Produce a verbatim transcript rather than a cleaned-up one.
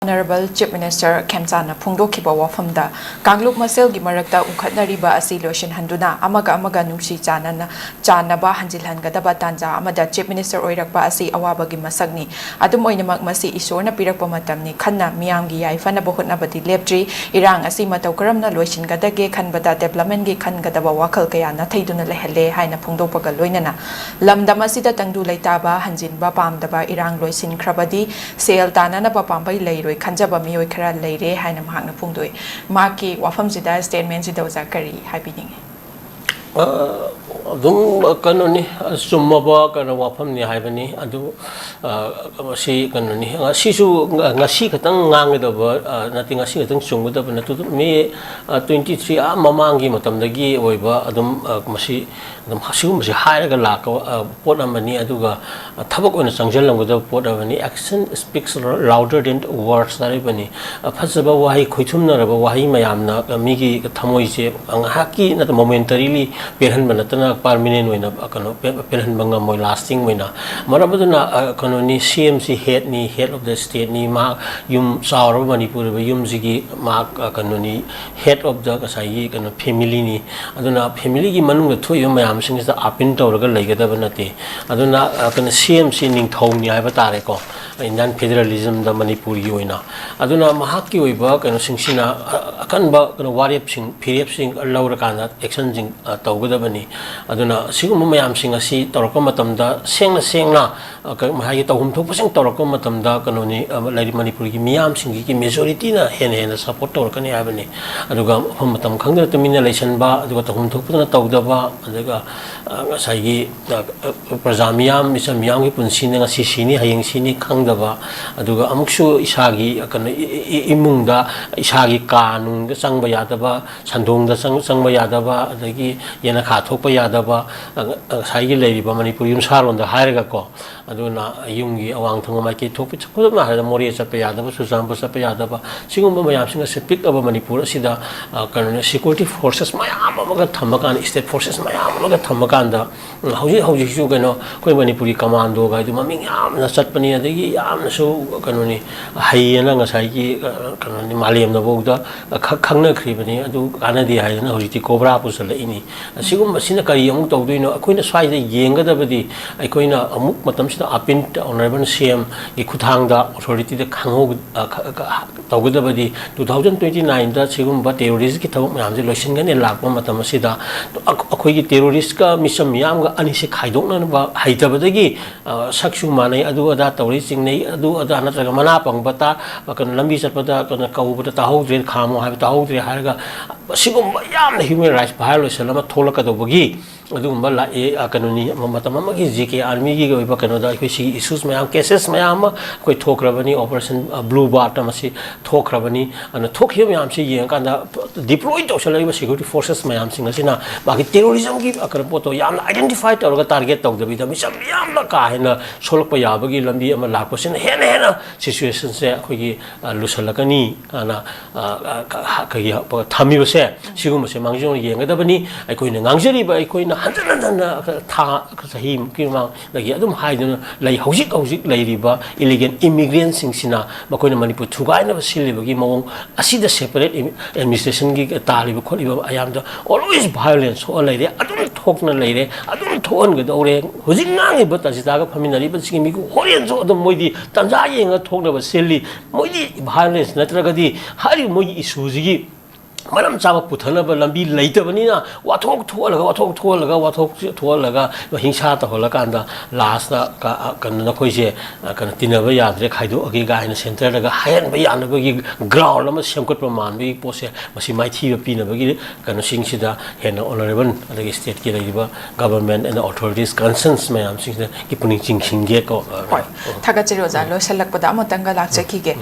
Honorable Chief Minister ꯈꯦꯝꯆꯥꯟꯅ ꯐꯣꯡꯗꯣꯛꯈꯤꯕ ꯋꯥꯐꯝꯗ, ꯀꯥꯡꯂꯨꯞ ꯃꯁꯦꯜꯒꯤ ꯃꯔꯛꯇ ꯎꯪꯈꯠꯅꯔꯤꯕ ꯑꯁꯤ ꯂꯣꯏꯁꯤꯟꯍꯟꯗꯨꯅ ꯑꯃꯒ ꯑꯃꯒ ꯅꯨꯡꯁꯤ ꯆꯥꯟꯅꯅ, ꯆꯥꯟꯅꯕ ꯍꯟꯖꯤꯜꯍꯟꯒꯗꯕ ꯇꯥꯟꯖꯥ ꯑꯃꯗ Chief Minister ꯑꯣꯏꯔꯛꯄ ꯑꯁꯤ ꯑꯋꯥꯕꯒꯤ ꯃꯁꯛꯅꯤ꯫ ꯑꯗꯨꯝ ꯑꯣꯏꯅꯃꯛ, ꯃꯁꯤ ꯏꯁꯣꯔꯅ ꯄꯤꯔꯛꯄ ꯃꯇꯝꯅꯤ꯫ ꯈꯟꯅ ꯃꯤꯌꯥꯝꯒꯤ ꯌꯥꯏꯐꯅꯕ ꯍꯣꯠꯅꯕꯗꯤ ꯂꯦꯞꯇ꯭ꯔꯤ꯫ ꯏꯔꯥꯡ ꯑꯁꯤ ꯃꯇꯧ ꯀꯔꯝꯅ ꯂꯣꯏꯁꯤꯟꯒꯗꯒꯦ ꯈꯟꯕꯗ developmentꯀꯤ ꯈꯟꯒꯗꯕ ꯋꯥꯈꯜ ꯀꯌꯥ ꯅꯥꯊꯩꯗꯨꯅ ꯂꯩꯍꯜꯂꯦ ꯍꯥꯏꯅ ꯐꯣꯡꯗꯣꯛꯄꯒ ꯂꯣꯏꯅꯅ, ꯂꯝꯗꯝ ꯑꯁꯤꯗ ꯇꯪꯗꯨ ꯂꯩꯇꯥꯕ ꯍꯟꯖꯤꯟꯕ ꯄꯥꯝꯗꯕ ꯏꯔꯥꯡ ꯂꯣꯏꯁꯤꯟꯈ꯭ꯔꯕꯗꯤ ꯁꯦꯜ ꯇꯥꯟꯅꯅꯕ ꯄꯥꯝꯕꯩ ꯂꯩꯔꯣꯏ ꯈꯟꯖꯕ ꯃꯤꯑꯣꯏ ꯈꯔ ꯂꯩꯔꯦ ꯍꯥꯏꯅ ꯃꯍꯥꯛꯅ ꯐꯣꯡꯗꯣꯛꯏ꯫ ꯃꯍꯥꯛꯀꯤ ꯋꯥꯐꯝꯁꯤꯗ statementꯁꯤꯗ ꯑꯣꯖꯥ ꯀꯔꯤ ꯍꯥꯏꯕꯤꯅꯤꯡꯉꯤ? ꯑ, ꯑꯗꯨꯝ, ꯑ, ꯀꯩꯅꯣꯅꯤ, ꯑ, ꯆꯨꯝꯃꯕ ꯀꯩꯅꯣ ꯋꯥꯐꯝꯅꯤ ꯍꯥꯏꯕꯅꯤ꯫ ꯑꯗꯨ, ꯑ, ꯃꯁꯤ ꯀꯩꯅꯣꯅꯤ, ꯉꯁꯤꯁꯨ, ꯉ-, ꯉꯁꯤ ꯈꯛꯇꯪ ꯉꯥꯡꯒꯗꯕ, ꯑ, ꯅꯠꯇꯦ, ꯉꯁꯤ ꯈꯛꯇꯪ ꯆꯨꯝꯒꯗꯕ ꯅꯠꯇꯦ꯫ ꯃꯤ, ꯑ, twenty three ꯑꯥ ꯃꯃꯥꯡꯒꯤ ꯃꯇꯝꯗꯒꯤ ꯑꯣꯏꯕ ꯑꯗꯨꯝ, ꯑ, ꯃꯁꯤ ꯑꯗꯨꯝ ꯁꯤꯒꯨꯝꯕꯁꯤ ꯍꯥꯏꯔꯒ ꯂꯥꯛꯄ, ꯑ, ꯄꯣꯠ ꯑꯃꯅꯤ꯫ ꯑꯗꯨꯒ, ꯑ, ꯊꯕꯛ ꯑꯣꯏꯅ ꯆꯪꯁꯤꯜꯂꯝꯒꯗꯕ ꯄꯣꯠ ꯑꯃꯅꯤ꯫ Action speaks louder than words ꯍꯥꯏꯔꯤꯕꯅꯤ꯫ ꯑ, ꯐꯖꯕ ꯋꯥꯍꯩ, ꯈꯣꯏꯊꯨꯝꯅꯔꯕ ꯋꯥꯍꯩ ꯃꯌꯥꯝꯅ, ꯑ, ꯃꯤꯒꯤ ꯊꯃꯣꯏꯁꯦ ꯉꯥꯏꯍꯥꯛꯀꯤ ꯅꯠꯇ, momentarily ꯄꯦꯜꯍꯟꯕ ꯅꯠꯇꯅ permanent ꯑꯣꯏꯅ, ꯑ, ꯀꯩꯅꯣ, ꯄꯦ-, ꯄꯦꯜꯍꯟꯕ ꯉꯝꯃꯣꯏ, lasting ꯑꯣꯏꯅ꯫ ꯃꯔꯝ ꯑꯗꯨꯅ, ꯑ, ꯀꯩꯅꯣꯅꯤ, CMꯁꯤ headꯅꯤ, head of the stateꯅꯤ, ꯃꯍꯥꯛ ꯌꯨꯝ ꯆꯥꯎꯔꯕ ꯃꯅꯤꯄꯨꯔ ꯑꯣꯏꯕ ꯌꯨꯝꯁꯤꯒꯤ ꯃꯍꯥꯛ, ꯑ, ꯀꯩꯅꯣꯅꯤ, head of the ꯉꯁꯥꯏꯒꯤ ꯀꯩꯅꯣ familyꯅꯤ꯫ ꯑꯗꯨꯅ familyꯒꯤ ꯃꯅꯨꯡꯗ ꯊꯣꯛꯏꯕ ꯃꯌꯥꯝꯁꯤꯡꯁꯤꯗ ꯑꯥꯄꯤꯟ ꯇꯧꯔꯒ ꯂꯩꯒꯗꯕ ꯅꯠꯇꯦ꯫ ꯑꯗꯨꯅ, ꯑ, ꯀꯩꯅꯣ, CMꯁꯤ ꯅꯤꯡꯊꯧꯅꯤ ꯍꯥꯏꯕ ꯇꯥꯔꯦꯀꯣ, Indian federalismꯗ ꯃꯅꯤꯄꯨꯔꯒꯤ ꯑꯣꯏꯅ꯫ ꯑꯗꯨꯅ ꯃꯍꯥꯛꯀꯤ ꯑꯣꯏꯕ ꯀꯩꯅꯣꯁꯤꯡꯁꯤꯅ, ꯑ, ꯑꯀꯟꯕ ꯀꯩꯅꯣ ꯋꯥꯔꯦꯞꯁꯤꯡ, ꯐꯤꯔꯦꯞꯁꯤꯡ ꯂꯧꯔꯀꯥꯟꯗ actionꯁꯤꯡ, ꯑ, ꯇꯧꯒꯗꯕꯅꯤ꯫ ꯑꯗꯨꯅ ꯁꯤꯒꯨꯝꯕ ꯃꯌꯥꯝꯁꯤꯡ ꯑꯁꯤ ꯇꯧꯔꯛꯄ ꯃꯇꯝꯗ ꯁꯦꯡꯅ ꯁꯦꯡꯅ, ꯑ, ꯀ-, ꯍꯥꯏꯗꯤ ꯇꯧꯐꯝ ꯊꯣꯛꯄꯁꯤꯡ ꯇꯧꯔꯛꯄ ꯃꯇꯝꯗ ꯀꯩꯅꯣꯅꯤ, ꯑ, ꯂꯩꯔꯤꯕ ꯃꯅꯤꯄꯨꯔꯒꯤ ꯃꯤꯌꯥꯝꯁꯤꯡꯒꯤ majorityꯅ ꯍꯦꯟꯅ ꯍꯦꯟꯅ support ꯇꯧꯔꯛꯀꯅꯤ ꯍꯥꯏꯕꯅꯤ꯫ ꯑꯗꯨꯒ ꯃꯐꯝ ꯃꯇꯝ ꯈꯪꯗꯅ ꯇꯨꯃꯤꯟꯅ ꯂꯩꯁꯟꯕ, ꯑꯗꯨꯒ ꯇꯧꯐꯝ ꯊꯣꯛꯄꯗꯨꯅ ꯇꯧꯗꯕ, ꯑꯗꯨꯒ, ꯑ, ꯉꯁꯥꯏꯒꯤ, ꯑ, ꯑ, ꯄ꯭ꯔꯖꯥ ꯃꯤꯌꯥꯝ, ꯏꯆꯝ ꯃꯤꯌꯥꯝꯒꯤ ꯄꯨꯟꯁꯤꯅ ꯉꯁꯤ ꯁꯤꯅꯤ, ꯍꯌꯦꯡ ꯁꯤꯅꯤ ꯈꯪꯗꯕ, ꯑꯗꯨꯒ ꯑꯃꯨꯛꯁꯨ ꯏꯁꯥꯒꯤ, ꯑ, ꯀꯩꯅꯣ, ꯏ-, ꯏ-, ꯏ-, ꯏꯃꯨꯡꯗ, ꯏꯁꯥꯒꯤ ꯀꯥ ꯅꯨꯡꯗ ꯆꯪꯕ ꯌꯥꯗꯕ, ꯁꯟꯗꯣꯡꯗ ꯆꯪ-, ꯆꯪꯕ ꯌꯥꯗꯕ, ꯑꯗꯒꯤ ꯌꯦꯅꯈꯥ ꯊꯣꯛꯄ ꯌꯥꯗꯕ, ꯑ, ꯉ-, ꯉꯁꯥꯏꯒꯤ ꯂꯩꯔꯤꯕ ꯃꯅꯤꯄꯨꯔ ꯌꯨꯝꯁꯥꯔꯣꯟꯗ ꯍꯥꯏꯔꯒꯀꯣ, ꯑꯗꯨꯅ ꯌꯨꯝꯒꯤ ꯑꯋꯥꯡ ꯊꯪꯕ ꯃꯥꯏꯀꯩ ꯊꯣꯛꯄ, ꯈꯨꯗꯝ ꯍꯥꯏꯔꯕꯗ ꯃꯣꯔꯦ ꯆꯠꯄ ꯌꯥꯗꯕ, ꯆꯨꯔꯆꯥꯟꯄꯨꯔ ꯆꯠꯄ ꯌꯥꯗꯕ, ꯁꯤꯒꯨꯝꯕ ꯃꯌꯥꯝꯁꯤꯡ ꯑꯁꯦ ꯄꯤꯛꯂꯕ ꯃꯅꯤꯄꯨꯔ ꯑꯁꯤꯗ, ꯑ, ꯀꯩꯅꯣꯅꯤ, security forces ꯃꯌꯥꯝ ꯑꯃꯒ ꯊꯝꯃꯀꯥꯟꯗ, state forces ꯃꯌꯥꯝ ꯑꯃꯒ ꯊꯝꯃꯀꯥꯟꯗ, ꯎꯝ, ꯍꯧꯖꯤꯛ ꯍꯧꯖꯤꯛꯁꯨ ꯀꯩꯅꯣ, ꯑꯩꯈꯣꯏ ꯃꯅꯤꯄꯨꯔꯒꯤ ꯀꯃꯥꯟꯗꯣꯒ ꯍꯥꯏꯗꯨ ꯃꯃꯤꯡ ꯌꯥꯝꯅ ꯆꯠꯄꯅꯤ, ꯑꯗꯒꯤ ꯌꯥꯝꯅꯁꯨ ꯀꯩꯅꯣꯅꯤ, ꯍꯩꯌꯦꯅ ꯉꯁꯥꯏꯒꯤ, ꯑ, ꯀꯩꯅꯣꯅꯤ, ꯃꯥꯂꯦꯝꯅꯐꯥꯎꯗ ꯈ-, ꯈꯪꯅꯈ꯭ꯔꯤꯕꯅꯤ꯫ ꯑꯗꯨ ꯀꯥꯟꯅꯗꯦ ꯍꯥꯏꯗꯅ ꯍꯧꯖꯤꯛꯇꯤ ꯀꯣꯕ꯭ꯔꯥ ꯄꯨꯁꯜꯂꯛꯏꯅꯤ꯫ ꯑꯁꯤꯒꯨꯝꯕꯁꯤꯅ ꯀꯔꯤ ꯑꯃꯨꯛ ꯇꯧꯗꯣꯏꯅꯣ? ꯑꯩꯈꯣꯏꯅ ꯁ꯭ꯋꯥꯏꯗ ꯌꯦꯡꯒꯗꯕꯗꯤ, ꯑꯩꯈꯣꯏꯅ ꯑꯃꯨꯛ ꯃꯇꯝꯁꯤꯗ ꯑꯄꯤꯟ ꯑꯣꯅꯔꯦꯕꯜ ꯁꯤ ꯑꯦꯝꯒꯤ ꯈꯨꯠꯊꯥꯡꯗ ꯑꯣꯊꯣꯔꯤꯇꯤꯗ ꯈꯪꯍꯧ-, ꯑ, ꯈ-, ꯈ-, ꯇꯧꯒꯗꯕꯗꯤ, ꯇꯨ ꯊꯥꯎꯖꯟ ꯇ꯭ꯋꯦꯟꯇꯤ ꯅꯥꯏꯟꯗ ꯁꯤꯒꯨꯝꯕ ꯇꯦꯔꯣꯔꯤꯁꯀꯤ ꯊꯕꯛ ꯃꯌꯥꯝꯁꯦ ꯂꯣꯏꯁꯤꯟꯒꯅꯤ ꯂꯥꯛꯄ ꯃꯇꯝ ꯑꯁꯤꯗ, ꯑꯩꯈꯣꯏꯒꯤ ꯇꯦꯔꯣꯔꯤꯁꯀ ꯃꯤꯆꯝ ꯃꯤꯌꯥꯝꯒ ꯑꯅꯤꯁꯦ ꯈꯥꯏꯗꯣꯛꯅꯅꯕ ꯍꯩꯇꯕꯗꯒꯤ, ꯑ, ꯁꯛꯁꯨ ꯃꯥꯟꯅꯩ, ꯑꯗꯨ ꯑꯗꯥ ꯇꯧꯔꯤ ꯆꯤꯡꯅꯩ, ꯑꯗꯨ ꯑꯗꯥ ꯅꯠꯇ꯭ꯔꯒ ꯃꯅꯥ ꯄꯪꯕ ꯇ-, ꯀꯩꯅꯣ, ꯂꯝꯕꯤ ꯆꯠꯄꯗ ꯀꯩꯅꯣ ꯀꯧꯕꯗ ꯇꯥꯍꯧꯗ꯭ꯔꯦ, ꯈꯥꯝꯃꯣ ꯍꯥꯏꯕ ꯇꯥꯍꯧꯗ꯭ꯔꯦ ꯍꯥꯏꯔꯒ, ꯑꯁꯤꯒꯨꯝꯕ ꯌꯥꯝꯅ human rights violation ꯑꯃ ꯊꯣꯛꯂꯛꯀꯗꯧꯕꯒꯤ ꯑꯗꯨꯒꯨꯝꯕ ꯂꯥꯛꯑꯦ꯫ ꯑ, ꯀꯩꯅꯣꯅꯤ, ꯃ-, ꯃꯇꯝ ꯑꯃꯒꯤ ꯖꯦ ꯀꯦ ꯑꯥꯔꯃꯤꯒꯤ ꯑꯣꯏꯕ ꯀꯩꯅꯣꯗ ꯑꯩꯈꯣꯏ ꯁꯤꯒꯤ issues ꯃꯌꯥꯝ, cases ꯃꯌꯥꯝ ꯑꯃ ꯑꯩꯈꯣꯏ ꯊꯣꯛꯈ꯭ꯔꯕꯅꯤ꯫ Operation, ꯑ, Blue Bart ꯑꯃ ꯁꯤ ꯊꯣꯛꯈ꯭ꯔꯕꯅꯤ꯫ ꯑꯗꯨꯅ ꯊꯣꯛꯈꯤꯕ ꯃꯌꯥꯝꯁꯤ ꯌꯦꯡꯉꯀꯥꯟꯗ, deploy ꯇꯧꯁꯜꯂꯛꯏꯕ security forces ꯃꯌꯥꯝꯁꯤꯡ ꯑꯁꯤꯅ ꯃꯥꯒꯤ terrorismꯒꯤ, ꯑ, ꯀꯩꯅꯣ ꯄꯣꯠꯇꯣ ꯌꯥꯝꯅ identify ꯇꯧꯔꯒ target ꯇꯧꯗꯕꯤꯗ ꯃꯤꯆꯝ ꯌꯥꯝꯅ ꯀꯥ ꯍꯦꯟꯅ ꯁꯣꯛꯂꯛꯄ ꯌꯥꯕꯒꯤ ꯂꯝꯕꯤ ꯑꯃ ꯂꯥꯛꯄꯁꯤꯅ ꯍꯦꯟꯅ ꯍꯦꯟꯅ situationꯁꯦ ꯑꯩꯈꯣꯏꯒꯤ, ꯑ, ꯂꯨꯁꯜꯂꯛꯀꯅꯤ ꯑꯅ, ꯑ, ꯑ, ꯀ-, ꯍ-, ꯑꯩꯈꯣꯏꯒꯤ ꯊꯝꯃꯤꯕꯁꯦ, ꯁꯤꯒꯨꯝꯕꯁꯦ ꯃꯥꯡꯖꯧꯅꯅ ꯌꯦꯡꯒꯗꯕꯅꯤ꯫ ꯑꯩꯈꯣꯏꯅ ꯉꯥꯡꯖꯔꯤꯕ, ꯑꯩꯈꯣꯏꯅ ꯍꯟꯖꯤꯟ ꯍꯟꯖꯤꯟꯅ ꯊꯥ, ꯆꯍꯤꯃꯨꯛꯀꯤ ꯃꯃꯥꯡꯗꯒꯤ ꯑꯗꯨꯝ ꯍꯥꯏꯗꯨꯅ ꯂꯩ, ꯍꯧꯖꯤꯛ ꯍꯧꯖꯤꯛ ꯂꯩꯔꯤꯕ illegal immigrantꯁꯤꯡꯁꯤꯅ ꯃꯈꯣꯏꯅ ꯃꯅꯤꯄꯨꯔ ꯊꯨꯒꯥꯏꯅꯕ ꯁꯤꯜꯂꯤꯕꯒꯤ ꯃꯑꯣꯡ ꯑꯁꯤꯗ separate imi-, administrationꯒꯤ ꯇꯥꯜꯂꯤꯕ ꯈꯣꯠꯂꯤꯕ ꯑꯌꯥꯝꯕꯗ always violence ꯊꯣꯛꯑ ꯂꯩꯔꯦ, ꯑꯗꯨꯝ ꯊꯣꯛꯇꯅ ꯂꯩꯔꯦ, ꯑꯗꯨꯝ ꯊꯣꯛꯍꯟꯒꯗꯧꯔꯦ꯫ ꯍꯧꯖꯤꯛ ꯉꯥꯡꯉꯤꯕ ꯇꯟꯖꯤꯇꯥꯒ ꯐꯝꯃꯤꯟꯅꯔꯤꯕꯁꯤꯡꯒꯤ ꯃꯤꯈꯨ ꯍꯣꯔꯦꯟꯁꯨ ꯑꯗꯨꯝ ꯃꯣꯏꯗꯤ ꯇꯟꯖꯥ ꯌꯦꯡꯉ ꯊꯣꯛꯅꯕ ꯁꯤꯜꯂꯤ꯫ ꯃꯣꯏꯗꯤ violence ꯅꯠꯇ꯭ꯔꯒꯗꯤ ꯍꯥꯏꯔꯤꯕ ꯃꯣꯏꯒꯤ issueꯁꯤꯒꯤ ꯃꯔꯝ ꯆꯥꯕ ꯄꯨꯊꯅꯕ ꯂꯝꯕꯤ ꯂꯩꯇꯕꯅꯤꯅ ꯋꯥꯊꯣꯛ ꯊꯣꯛꯍꯜꯂꯒ, ꯋꯥꯊꯣꯛ ꯊꯣꯛꯍꯜꯂꯒ, ꯋꯥꯊꯣꯛ ꯊꯣꯛꯍꯜꯂꯒ ꯍꯤꯡꯁꯥ ꯇꯧꯍꯜꯂꯀꯥꯟꯗ lastꯇ ꯀ-, ꯑ, ꯀꯩꯅꯣ, "ꯅꯈꯣꯏꯁꯦ, ꯑ, ꯀꯩꯅꯣ, ꯇꯤꯟꯅꯕ ꯌꯥꯗ꯭ꯔꯦ, ꯈꯥꯏꯗꯣꯛꯑꯒꯦ" ꯀꯥꯏꯅ centreꯗꯒ ꯍꯥꯏꯍꯟꯕ ꯌꯥꯅꯕꯒꯤ ground ꯑꯃ ꯁꯦꯝꯒꯠꯄ ꯃꯥꯟꯕꯒꯤ ꯄꯣꯠꯁꯦ, ꯃꯁꯤ ꯃꯥꯏꯊꯤꯕ ꯄꯤꯅꯕꯒꯤ ꯀꯩꯅꯣꯁꯤꯡꯁꯤꯗ ꯍꯦꯟꯅ honourable ꯑꯗꯒꯤ stateꯀꯤ ꯂꯩꯔꯤꯕ government and authorities concerns ꯃꯌꯥꯝꯁꯤꯡꯁꯤꯗꯒꯤ ꯄꯨꯛꯅꯤꯡ ꯆꯤꯡꯁꯤꯟꯒꯦ ꯀꯣ꯫ ꯍꯣꯏ, ꯊꯥꯒꯠꯆꯔꯤ ꯑꯣꯖꯥ꯫ ꯂꯣꯏꯁꯤꯜꯂꯛꯄꯗ ꯑꯃꯇꯪꯒ ꯂꯥꯛꯆꯈꯤꯒꯦ꯫